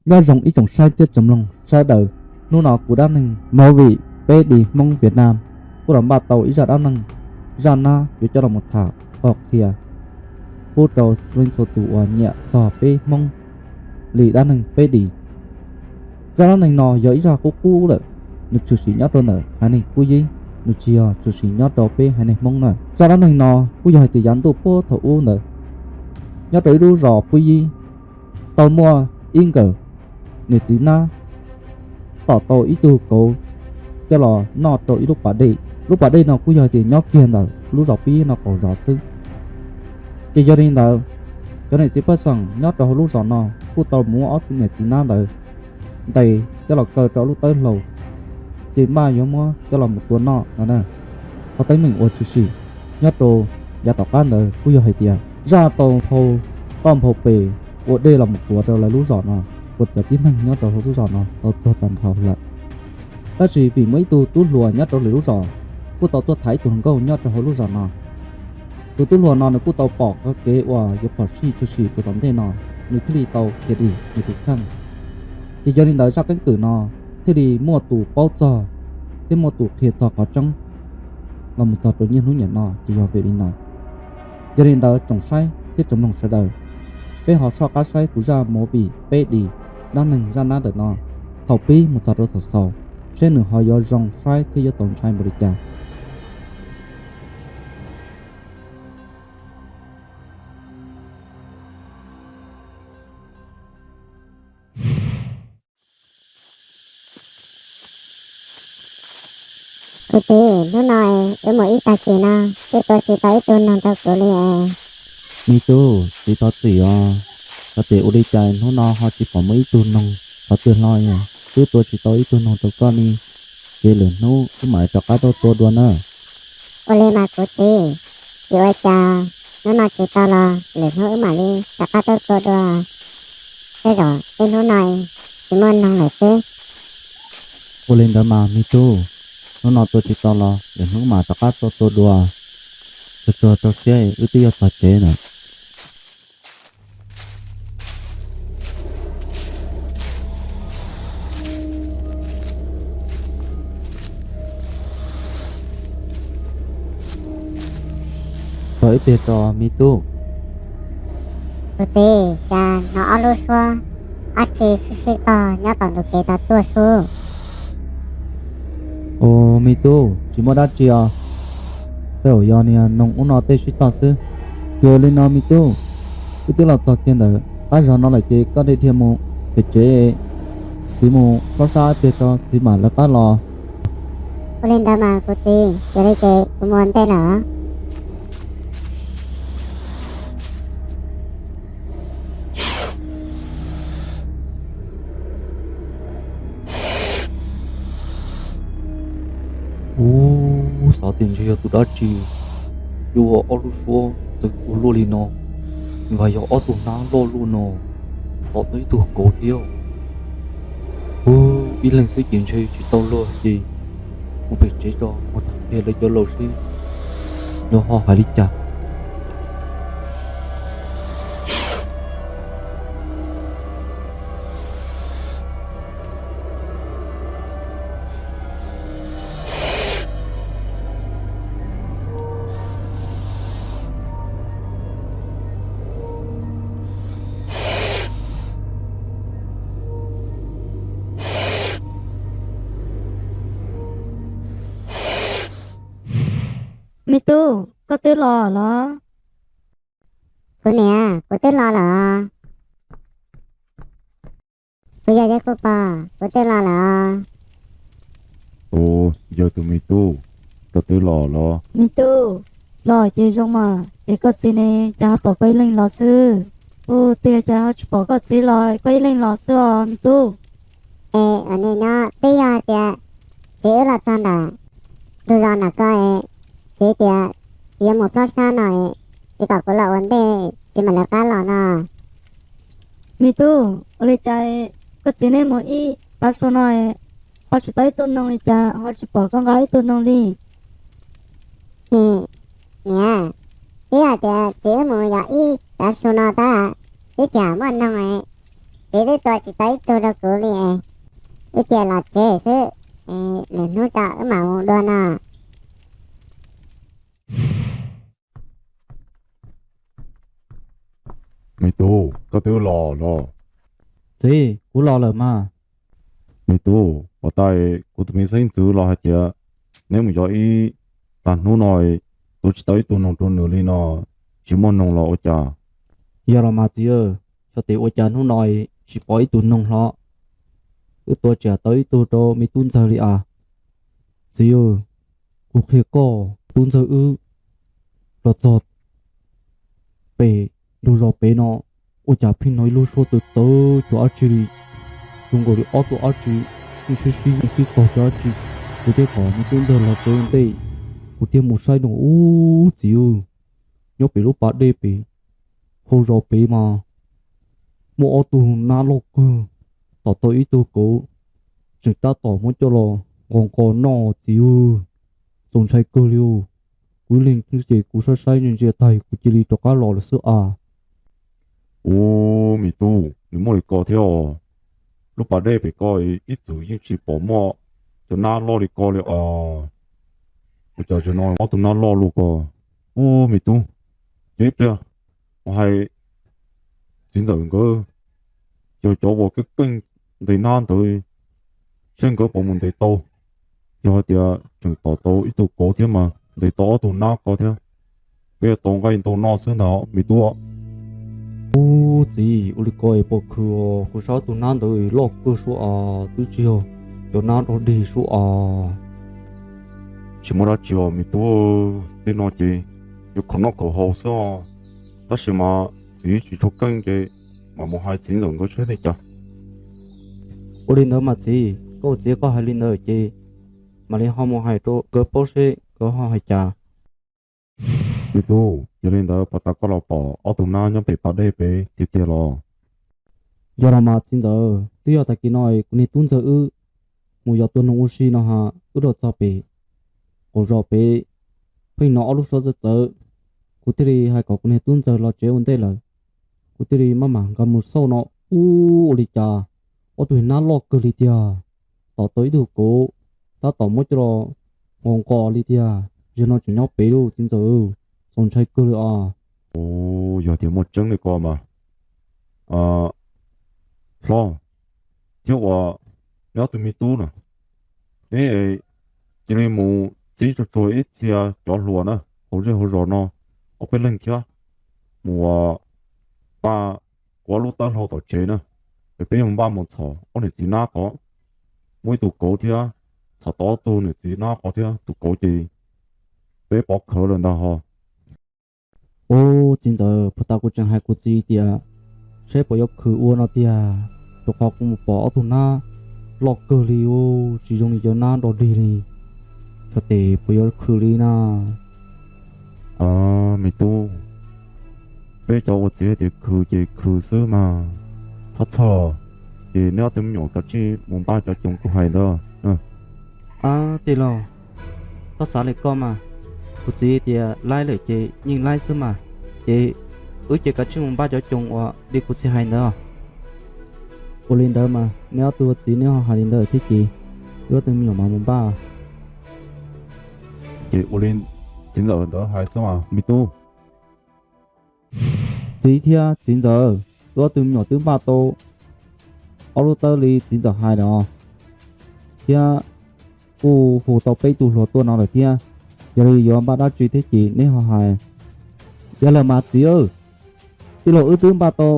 Nyob zoo ib tsoom saib thiab tsoom mloog sawv daws, hnub no kuv dab neeg Movie Peb Di Hmoob Vietnam kuj los npaj tau ib zaj dab neeg zaj nab yuav coj los mus tham pog qhia pub rau leej txhua tus uas nyiam txog peb Hmoob li dab neeg Peb Di. Zaj dab neeg no yog ib zaj qub qub lawm, nws tshwm sim nyob rau ntawm haiv neeg Pub Yib, nws tsis yog tshwm sim nyob rau peb haiv neeg Hmoob na. Zaj dab neeg no kuj yog hais tias yav ntuj puag thaum ub ntawd, nyob rau ib lub zos Pub Yib, tau muaj ib nkawm niam txiv nab tom tau ib tug kauv coj los noj rau ib lub pas dej. Lub pas dej no kuj yog hais tias nyob kiag ntawm lub zos Pub Yib no qaum zos xwb. Ces yog li ntawd, cov niam txiv pej xeem nyob rau hauv lub zos no kuj tau muab ob tug niam txiv nab ntawd ntes coj los kaw rau lub tawb hlau, ces npaj yuav muab coj los mus tua noj no na. Qhov teeb meem uas tshwm sim nyob rau yav tom qab ntawd kuj yog hais tias zaj tau nphau toj nphau pes ua dej los mus tuav rau lawv lub zos no, ua cov tib neeg nyob rau hauv lub zos no tau tuag tag nrho lawm. Tab sis vim muaj ib tug tub hluas nyob rau lwm lub zos kuj tau tuaj tham ib tug hluas nkauj nyob rau hauv lub zos no. Tus tub hluas no nws kuj tau pom qhov kev uas yuav phom sij tshwm sim rau tom ntej no, nws thiaj li tau khiav dim nws tus kheej. Ces yog li ntawd zaj keeb kwm no thiaj li muaj tus paub txog thiab muaj tus qhia txog qhov tseeb los mus txog rau niaj hnub niam no ces yog vim li ntawd. Yog li ntawd tsoom saib thiab tsoom mloog sawv daws, peb ho soj qab saib kuv zaj Movie Peb Di dab neeg zaj nab ntawm no thaum pib mus txog rau thaum xaus, seb nws ho yuav zoo saib thiab yuav txaus ntshai npaum li cas. Kuv txiv, hnub no wb mus ib tag kis no, wb tua tsis tau ib tug noog rau kuv li es. Me tub, txiv thov txim os, txhob txim ua li cas hnub no ho tsis pom muaj ib tug noog qhov twg hlo, wb tua tsis tau ib tug noog rau koj li, ces lwm hnub wb mam rov qab tuaj tua dua na. Ua li mas kuv txiv, tsis ua cas, hnub no tsis tau los lwm hnub wb mam li rov qab tuaj tua dua, tej zaum tej hnub no tsis muaj noog lawm xwb. Ua li ntawd mas me tub, hnub no tua tsis tau los lwm hnub mas rov qab tuaj tua dua. Tsuag tsuag rau siab, wb twb yuav txog tsev na. Tso ib pliag tso me tub. Kuv txiv, cas hnov ob lub suab dab tsi sib sib tog nyob tom ntug kev tod tuaj sub. Os me tub, tsis muaj dab tsi os, tej zaum yog niag noog ub no tej sib tog xwb. Ces li no me tub, wb twb los txog kiag ntawm qab zog no lawm ces koj dhia dhia mus pem tsev, txiv mus plob sab ib pliag tso txiv mam lawv qab los. Ua li ntawd mas kuv txiv, yog li ces kuv mus ua ntej lawm. Ub, xav tias ntshe yog tus dab tsi yuav ua ob lub suab txawv ua luaj li no, nws hais yog ob tug nab loj luaj no, tom tau ib tug kauv thiab. Ub, ib leeg xwb ces ntshe tsis tau luag ces mus pem tsev tso mus tham kiag lawv cov laus seb lawv ho hais li cas. Me tub, koj twb los los? Kuv niam, kuv twb los lawm. Kuv yawg thiab kuv pog, kuv twb los lawm. Os, yog tus me tub, koj twb los los? Me tub, los ces zoo mas, es koj txiv ne, cas ho pom koj ib leeg los xwb? Ub, twb yog cas ho tsis pom koj txiv los koj ib leeg los xwb os me tub. Es ua li no twb yog tias txiv wb los txog ntawm ntug zos ntawm ko es, txiv tias txiv yuav mus plob sab no es, txiv kom kuv los ua ntej txiv mam lawv qab los no. Me tub, ua li cas koj txiv nej mus ib tav su no ho tsis tau ib tug noog li cas ho tsis pom koj nqa ib tug noog li? Niam, twb yog tias txiv wb mus yos ib tav su no tab twb tsis muaj noog, Txiv twb tua tsis tau ib tug rau kuv li es wb cia los tsev xwb, lwm hnub tso wb mam mus dua no. Me tub, koj twb los los? Txiv, kuv los lawm mas. Me tub, pom tas kuv tus me xeeb ntxwv los hais tias neb mus yos ib tag hnub no, tua tsis tau ib tug noog rau nws li no, tsis muaj noog los ua cas? Yog los mas txiv, xyov tes ua cas hnub no tsis pom ib tug noog hlo, wb tua tsis tau ib tug rau me tub ntxawg li as. Txiv, kuv qhia koj, tub ntxawg wb los txog pem ntug zos pem no, ua cas pheej hnov ib lub suab txawv txawv cov dab tsi li, zoo nkaus li ob tug dab tsi yeej sib sib yeej sib tog cov dab tsi. Kuv thiaj kom me tub ntxawg los tsev ua ntej, kuv thiaj mus saib no ub txiv, nyob pem lub pas dej pem hauv zos pem mas muaj ob tug nab loj kawg, tom tau ib tug kauv, tseem tab tom muab coj los nqos nqos noj txiv. Txaus ntshai kawg li. Kuv ib leeg ces kuv saib saib ntsia ntsia tag kuv cia li rov qab los lawm xwb as. Ub, me tub, nws muaj li ko thiab os. Lub pas dej pem ko ib txwm yeej tsis pom muaj cov nab loj li ko li os. Ua cas zaum no ob tug nab loj loj ko? Ub, me tub, cia ib pliag, mus hais txiv ntxawm nkawd, yog cov uas keej keej ntes nab ntawd, seb nkawd puas mus ntes tau. Yog hais tias tseem tom tau ib tug kauv thiab mas ntes tau ob tug nab ko thiab, peb yuav tau nqaij ntau noj xwb ntag me tub. Ub txiv, ua li ko es pom khwv os, kuv saib ob tug nab ntawd loj kawg sub as, twb tsis yog cov nab dog dig sub as. Tsis muaj dab tsi os me tub, tej no ces yuav khaum noj khaum haus xwb os. Tab sis mas txiv tsis tshua keej ces mam mus hais txiv ntxawm nkawd seb li cas. Ua li ntawd mas txiv, koj ua txiv koj hais li ntawd ces mam li ho mus hais rau nkawd paub seb nkawd ho hais cas. Me tub, yog li ntawd puas tas koj los pom ob tug nab nyob pem pas dej pem tiag tiag los? Yog los mas txiv ntxawm, twb yog tag kis no kuv niag tub ntxawg wb mus yos tua noog ua si no ha, wb los txog pem qaum zos pem pheej hnov ob lub suab txawv txawv. Kuv thiaj li hais kom kuv niag tub ntxawg los tsev ua ntej lawm, kuv thiaj li maj mam nkag mus xauj no. Ub, ua li cas ob tug nab loj kawg li tiag, tom tau ib tug kauv, tab tom muab coj los nqos nqos li tiag. Zaum no tseem nyob pem lauj txiv ntxawm, txaus ntshai kawg li os. Yog tias muaj tseeb li ko mas, hlob, thiab uas neb ob tug me tub na, neb cia li mus txib tsuag tsuag ib txhia cov hluas na hauv zej hauv zos no, ob peb leeg thiab, mus npaj kuv ob lub tawb hlau tom tsev na, es peb yuav mus npaj mus txhom ob niam txiv nab ko, muaj ib tug kauv thiab, txhom tau ob tug niam txiv nab ko thiab tus kauv ces peb pov khawv lawm ntag ho. Ub, txiv ntxawm, puag ta kuv tseem hais kuv txiv tias saib puas yuav khwv ua no tiag, rau qhov kuv mus pom ob tug nab loj kawg li, tsis zoo li cov nab dog dig li. Xyov tes puas yuav khwv li na. Me tub, peb cov ua txiv hais tias khwv ces khwv xwb mas. Txhob txhawj, ces neb ob tug me nyuam kav tsij mus npaj cov coos kuv hais ntawd. Tij laug, txhob xav li koj mas, kuv txiv tias laib lawm ces yeej laib xwb mas, ces wb ces kav tsij mus npaj cov coos uas li kuv txiv hais ntawd. Ua li ntawd mas neb ob tug ua txiv neb ho hais li ntawd thiab ces wb ob tug me nyuam mas mus npaj. Ces ua li txiv ntxawm ntawd hais xwb mas me tub. Txiv thiab txiv ntxawm, wb ob tug me nyuam twb npaj tau ob lub tawb li txiv ntxawm hais lawm os, thiab kuj hu tau peb tug hluas tuaj no lawm thiab. Yog li yuav npaj dab tsi thiab ces neb ho hais. Yog lawm mas txiv, tij laug wb twb npaj tau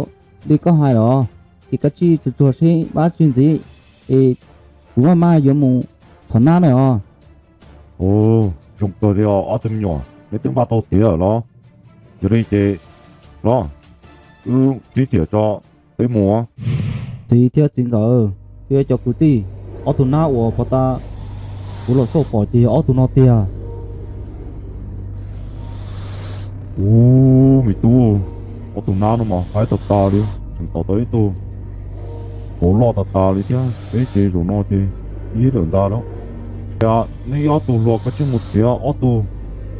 li koj hais lawm os, ces kav tsij tsuag tsuag seb npaj dab tsi ntxiv, es kuv maj mam yuav mus txhom nab na os. Zoo kawg li os ob tug me nyuam, neb twb npaj tau tiav lawm los? Yog li ces los, wb txib riam tso, peb mus. Txiv thiab txiv ntxawm, thiab cov kwv tij, ob tug nab uas puag ta kuv los xauj pom ces yog ob tug no tiag. Ub, me tub, ob tug nab no mas haib tas tas li, tseem tom tau ib tug kauv loj tas tas li thiab, peb ces zaum no ces ib lawm ntag lauj. Neb ob tug hluas kav tsij mus txiav ob tug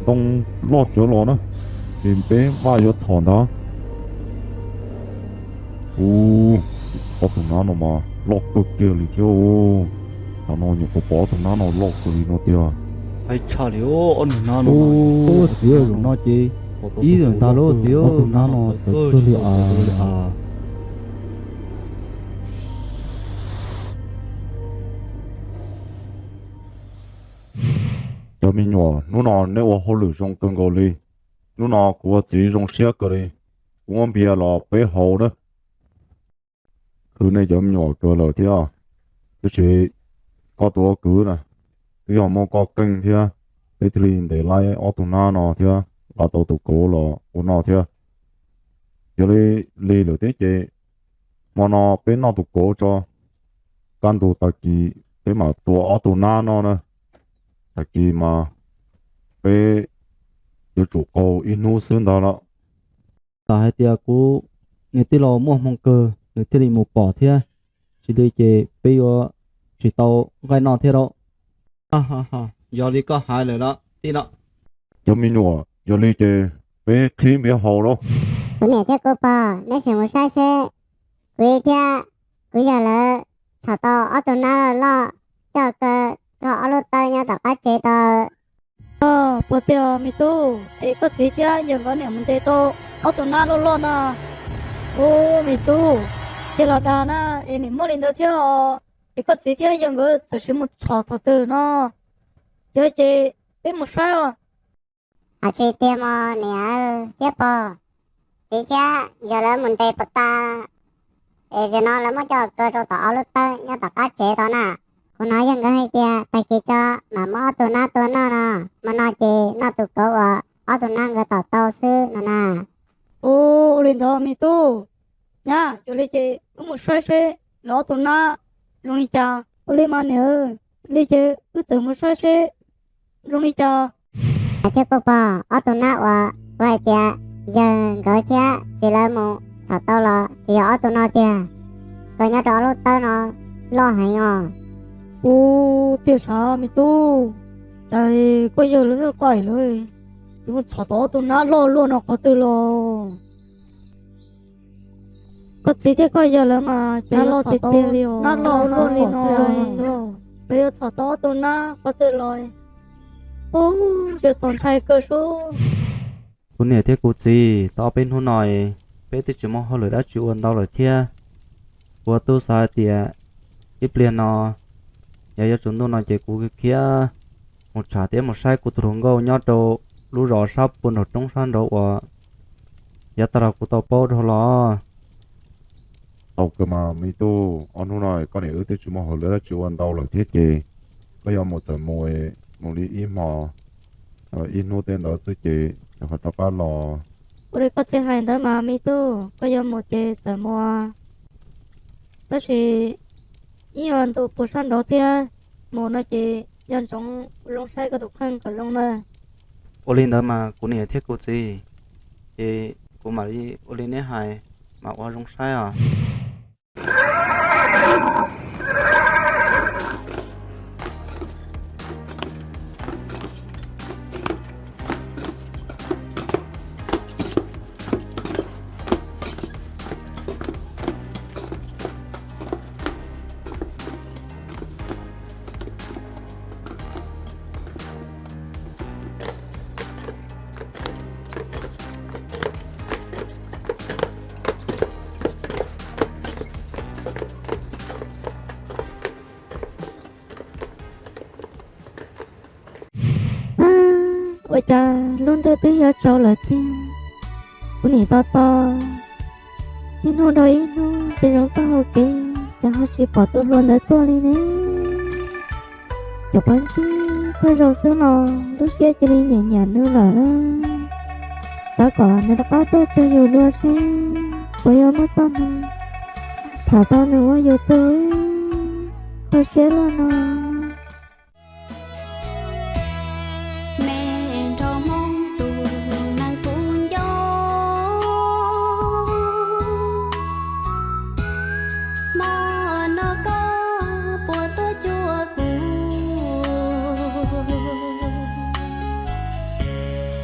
ntoo loj tsawv los na, ces peb npaj yuav txhom ntag. Ub, Ob tug nab no mas loj kawg kiag li thiab. Tam no nyuam qhuav pom ob tug nab no loj kawg li no tiag. Hais tshaj li ob niag nab no. Txiv, zaum no ces ib zaug ntag lauj txiv, ob tug nab no txawv kawg li as. Cov me nyuam, hnub no neb ua hauj lwm zoo kawg nkaus li. Hnub no kuv ua txiv zoo siab kawg li. Kuv muab npias los peb haus na. Khwv nej cov me nyuam kawg lawm thiab, tab sis koj tus ua kwv na, twb yog muaj koj keej thiab, peb thiaj li ntes laib ob tug nab no thiab nqa tau tus kauv los ua noj thiab. Yog li lig lawm thiab ces hmo no peb noj tus kauv tso, kaj ntug tag kis peb mam tua ob tug nab no na. Tag kis mas peb yuav tsum qaug ib hnub xwb ntag los. Tam hais tias kuv niam tij los muaj hmoo kawg nws thiaj li mus pom thiab, tsis li ces peb yuav tsis tau nqaij noj thiab lauj. Yog li koj hais lawm los tij no. Cov me nyuam, yog li ces peb qhib npias haus lauj. Kuv niam thiab kuv pog, neb sim mus saib seb kuv thiab kuv yawg lawv txhom tau ob tug nab loj loj coj kaw rau ob lub tawb nyob tom qab tsev tau. Puas tiag me tub, es koj txiv thiab yawg nkawd niam mus ntes tau ob tug nab loj loj ntag. Ub me tub, cia los dag na, es nim muaj li ntawd thiab os, es koj txiv thiab yawg nkawd txawm sim mus txhom thaum twg no? Yog ces peb mus saib os. Hais tsis tiag mog niam thiab pog, txiv thiab yawg lawv mus ntes puas tas, es zaum no lawv muab coj kaw rau tom ob lub tawb nyob tom qab tsev tod na. Kuv hnov yawg nkawd hais tias tag kis tso mam muab ob tug nab tua noj no, hmo no ces noj tus kauv uas ob tug nab nkawd tom tau xwb no na. Ua li ntawd me tub, nyab, yog li ces wb mus saib seb lawv ob tug nab zoo li cas. Ua li mas niam, li ces wb txawm mus saib seb zoo li cas. Niam thiab kuv pog, ob tug nab uas kuv hais tias yawg nkawd thiab txiv lawv mus txhom tau los ces yog ob tug no tiag, kaw nyob rau ob lub tawb no loj heev os. Ub, tiag sav me tub, cas koj yawg lawv qaij lawv yuav mus txhom tau ob tug nab loj luaj no qhov twg los? Koj txiv thiab koj yawg lawv mas ces loj tiag tiag li os, nab loj luaj li no, lawv yuav txhom tau ob tug nab qhov twg los? Ub, ntsia txaus ntshai kawg sub. Kuv niam thiab kuv txiv, tau ob peb hnub no peb twb tsis muaj hauj lwm dab tsi ua ntau lawm thiab. Kuv tub xav hais tias ib pliag no yog yuav tsaus ntuj no ces kuv khiav mus tsham thiab mus saib kuv tus hluas nkauj nyob rau lub zos sab puag nraum roob sab nraud uas yav tag los kuv tau paub dhau los. Tau kawg mas me tub, ob hnub no koj niam wb twb tsis muaj hauj lwm dab tsi ua ntau lawm thiab ces koj yuav mus txawm mus, mus li ib hmo ib hnub tej ntawd xwb ces rov qab los. Ua li koj txiv hais ntawd mas me tub, koj yuav mus ces txawm mus. Tab sis ib nyuag ntu puag sab nraud thiab, mus no ces nco ntsoov zoo saib koj tus kheej kom zoo na. Ua li ntawd mas kuv niam thiab kuv txiv, ces kuv mam li ua li neb hais mas ua zoo saib os. Ua cas lub ntuj twb yuav tsaus lawm tiag. Kuv nim tos tos ib hnub dhau ib hnub, tsis zoo txoj hau kev, cas ho tsis pom tus hluas ntawd tuaj li ne. Cov pob ntseg thawj zaug xwb los lub siab cia li nyiam nyiam nws lawm. Xav kom nws rov qab tuaj cuag yus dua seb puas yuav muaj txoj hmoo tham tau nws ua yus tug kho siab luaj no. Me nraug Hmoob tus neeg kuv nco, hmo no koj puas tuaj cuag kuv?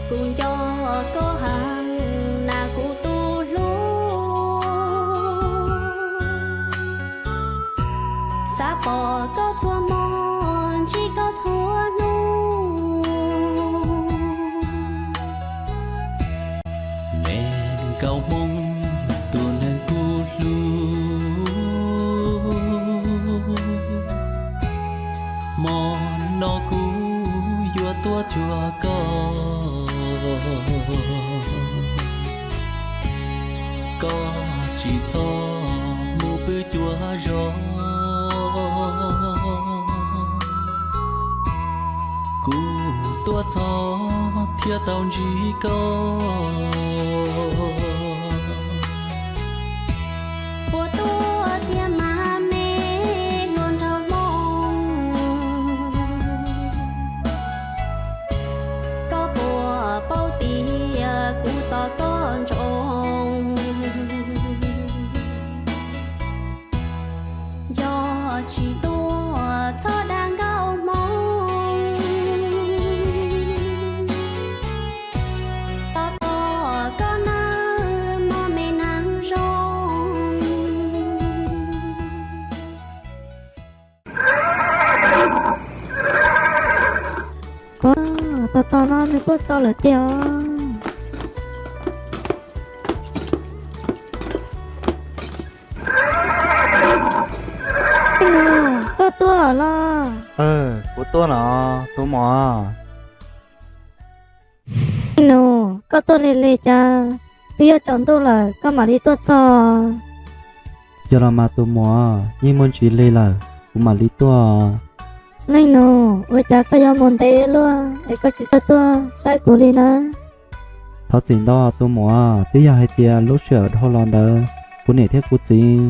Kuv nco koj heev na kuv tus hlub. Hmo no kuv yuav tuaj cuag koj, koj tsis txhob mus pw cuag zos. Kuv tuaj txog thiaj tau ntsib koj. Puas tuaj tiag mas me hluas nraug Hmoob, koj puas paub tias kuv tos koj ntsoov. Yog tsis tuaj txhob dag nkauj Hmoob, tos tos koj nawb mog me neeg zoo. Ua, tos tos no nws kuj txog lawm tiag os. Leej nus, koj tuaj los? Kuv tuaj los tus muam. Leej nus, koj tuaj lig lig cas, twb yuav tsaus ntuj lawm koj mam li tuaj txog? Yog los mas tus muam, yeej muaj ntsis lig lawm kuv mam li tuaj. Leej nus, ua cas koj yuav mus ntev luaj es koj tsis txawj tuaj saib kuv li na? Thov txim ntau tus muam, twb yog hais tias lub sij hawm dhau los ntawd kuv niam thiab kuv txiv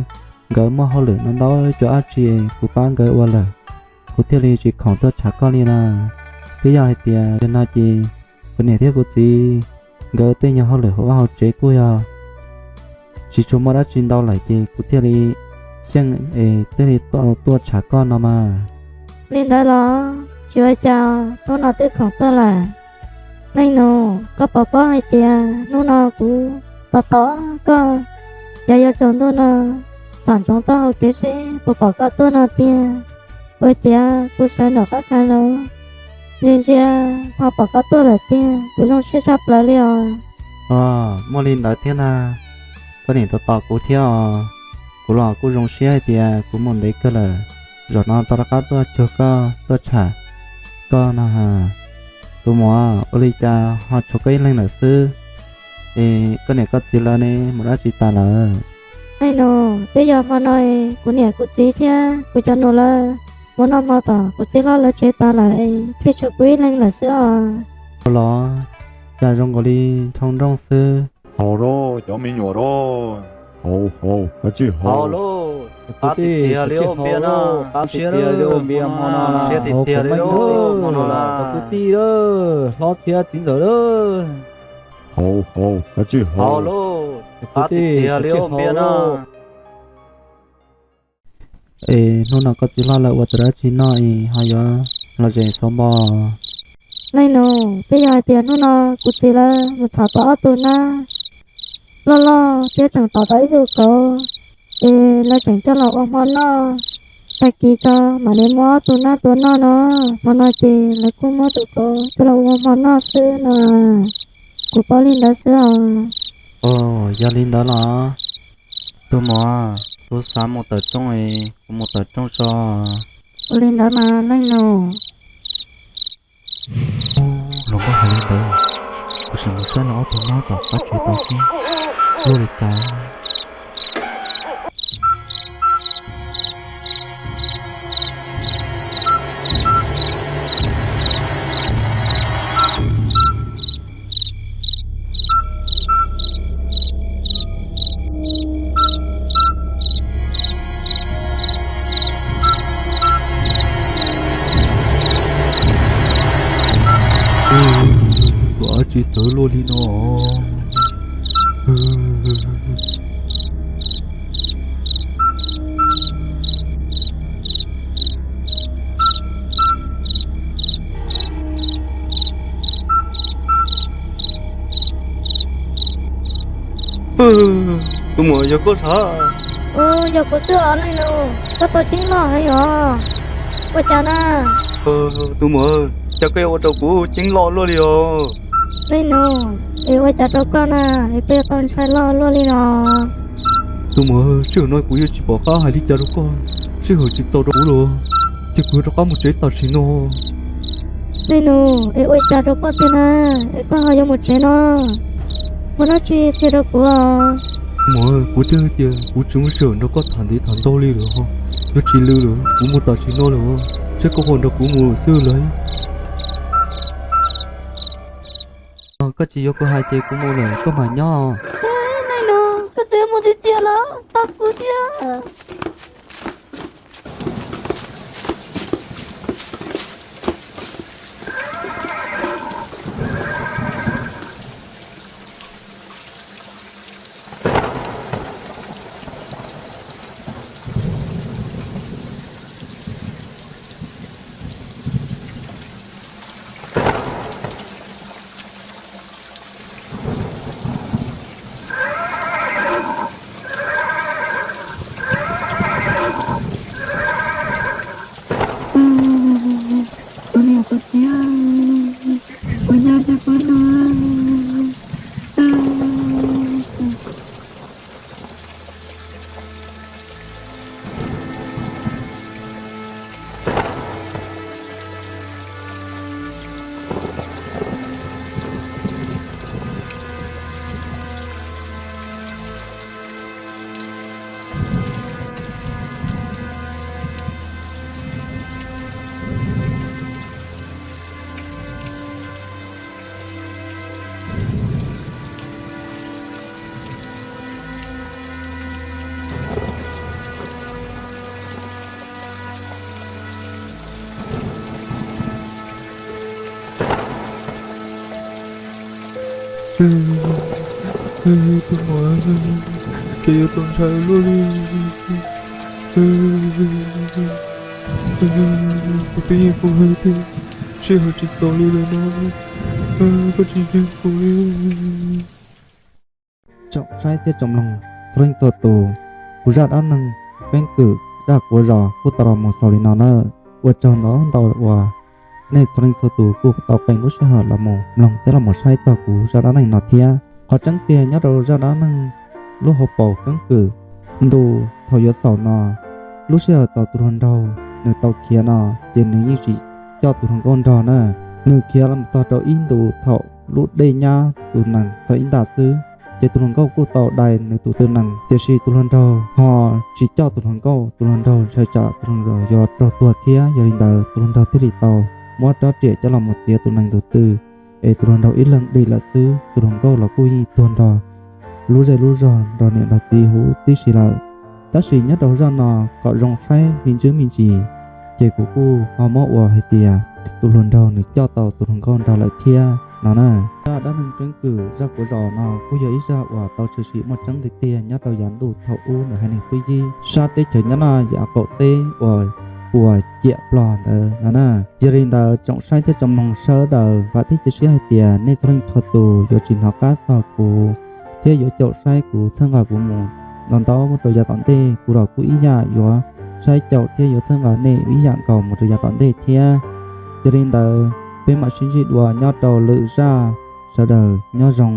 nkawd muaj hauj lwm no ntau cov dab tsi kuv pab nkawd ua lawm, kuv thiaj li tsis khoom tuaj tsham koj li na. Twb yog hais tias zaum no ces kuv niam thiab kuv txiv nkawd tej nyuag hauj lwm hauv vaj hauv tsev kuj yog tsis tshua muaj dab tsi ntau lawm ces kuv thiaj li xyeej es thiaj li tuaj tsham koj no mas. Li ntawd los tsis ua cas, hnub no twb khoom tuaj lawm. Leej nus, koj puas paub hais tias hnub no kuv tos tos koj, cas yuav tsaus ntuj no, xam ntsoov txoj hau kev seb puas pom koj tuaj no tiag. Ua ciav kuv sawv nraum qab khav zoov, ntsia ntsia ho pom koj tuaj lawm tiag, kuv zoo siab tshaj plaws li os. Muaj li ntawd thiab ntag, koj niam tos tos kuv thiab os. Kuv los kuj zoo siab hais tias kuv mus ntev kawg lawm, zaum no tau rov qab tuaj cuag koj tuaj tsham koj no ha. Tus muam, ua li cas ho tshuav koj ib leeg lawm xwb? Es koj niam koj txiv lawv ne, mus dab tsi tas lawm? Leej nus, twb yog hmo no kuv niam kuv txiv thiab kuv cov nus lawv mus noj hmo tom kuv txiv hlob lawv tsev tas lawm es thiaj tshuav kuv ib leeg lawm xwb os. Ua los, cas zoo nkaus li nrhoo nrooj xwb. Haus lauj cov me nyuam lauj, haus haus kav tsij haus. Haus lauj, qab tiag tiag li ua npias no, qab tiag tiag li ua npias hmo no, siab tiag tiag li ua hmo no, kwv tij hlob thiab txiv ntxawm lauj. Haus haus kav tsij haus lauj, qab tiag tiag li ua npias no. Es hnub no koj txiv hlob lawv ua tus dab tsi noj es ho yuav los zem xauv npo? Leej nus, twb yog hais tias hnub no kuv txiv lawv mus txhom tau ob tug nab loj loj thiab tseem tom tau ib tug kauv, es lawv tseem coj los ua hmo noj. Tag kis tso mam li muab ob tug nab tua noj no, hmo no ces lawv kuj muab tus kauv coj los ua hmo noj xwb no. Kuv paub li ntawd xwb os. Yog li ntawd los tus muam, kuv xav mus tawm rooj es kuv mus tawm rooj tso. Ua li ntawd mas leej nus. Hluas nkauj hais li ntawd, kuv sim mus saib no ob tug nab tom qab tsev tau seb luaj li cas. Tus dab tsi txawv luaj li no? Tus muam, yog koj sav? Yog kuv xwb os leej nus, koj tau ceeb loj heev os. Ua cas na? Tus muam, cas koj yuav ua rau kuv ceeb loj luaj li os? Leej nus, es ua cas rau koj na, es koj yuav tau ntshai loj luaj li los? Tus muam, sij hawm no kuv yuav tsis pom qab hais li cas rau koj, sij hawm tsis txaus rau kuv los. Ces kuv yuav rov qab mus tsev tam sim no. Nais nus, es ua cas rau koj tiag na, es koj ho yuav mus tsev no? Muaj dab tsi qhia rau kuv os. Muam, kuv twb hais tias kuv tsis muaj sij hawm nrog koj tham ntev tham ntau li lawm ho. Yog tsis lwm lawm kuv mus tam sim no lawm, saib koj ho nrog kuv mus lawm xwb lauj. Koj tsis yuav kuv hais ces kuv mus lawm, koj mam nyob. Nais nus, koj txawm mus tiag tiag los tos kuv thiab. Kuv niam kuv txiv, kuv nyob nrog kuv no. Tus muam, ces yuav tau ntshai luaj li. Kuv twb yeej paub hais tias sij hawm tsis txaus li lawm no, koj tsis ntseeg kuv li. Tsoom saib thiab tsoom mloog txhua leej txhua tus, kuv zaj dab neeg keeb kwm zaj quav zos kuj tau los mus xaus li no na. Ua tsaug ntau ntau uas nej txhua leej txhua tus kuj tau qee lub sij hawm los mus mloog thiab los mus saib txog kuv zaj dab neeg no thiab. Qhov tseeb tiag nyob rau zaj dab neeg lub hauv paus keeb kwm ntu thaum yuav xaus no, lub sij hawm thaum tus hluas nraug nws tau khiav no, ces nws yeej tsis coj tus hluas nkauj nrog na. Nws khiav los txog rau ib ntu thaum lub dej nyab tus nees txog ib nta xwb, ces tus hluas nkauj kuj tau dai nws tus tw nees, tiam sis tus hluas nraug ho tsis coj tus hluas nkauj. Tus hluas nraug ntshai tsam tus hluas nraug yuav raug tuag thiab, yog li ntawd tus hluas nraug thiaj li tau muab rab riam coj los mus txiav tus nees tus tw, es tus hluas nraug ib leeg dim lawm xwb. Tus hluas nkauj los kuj yeej tuag nrog lub zej lub zog nrog niam nrog txiv huv tib si lawm. Tab sis nyob rau zaj no kom zoo saib me ntsis me ntsis, ces kuv kuj ho muab ua hais tias tus hluas nraug nws coj tau tus hluas nkauj nrog lawm thiab no na. Zaj dab neeg keeb kwm zaj quav zos no kuj yog ib zaj uas tau tshwm sim muaj tseeb tiag tiag nyob rau yav ntuj thaum ub ntawm haiv neeg Pub Yib sab teb chaws Nyab Laj yav qaum teb uas puas ciam plog ntawd no na. Yog li ntawd tsoom saib thiab tsoom mloog sawv daws, vam thiab cia siab hais tias nej txhua leej txhua tus yuav tsis hnov qab txog kuv thiab yuav caum saib kuv txhawb nqa kuv mus ntau ntau mus rau yav tom ntej. Kuv los kuj ib yam yuav saib caum thiab yuav txhawb nqa nej ib yam nkaus mus rau yav tom ntej thiab. Yog li ntawd peb mam sib ntsib dua nyob rau lwm zaj. Sawv daws nyob zoo.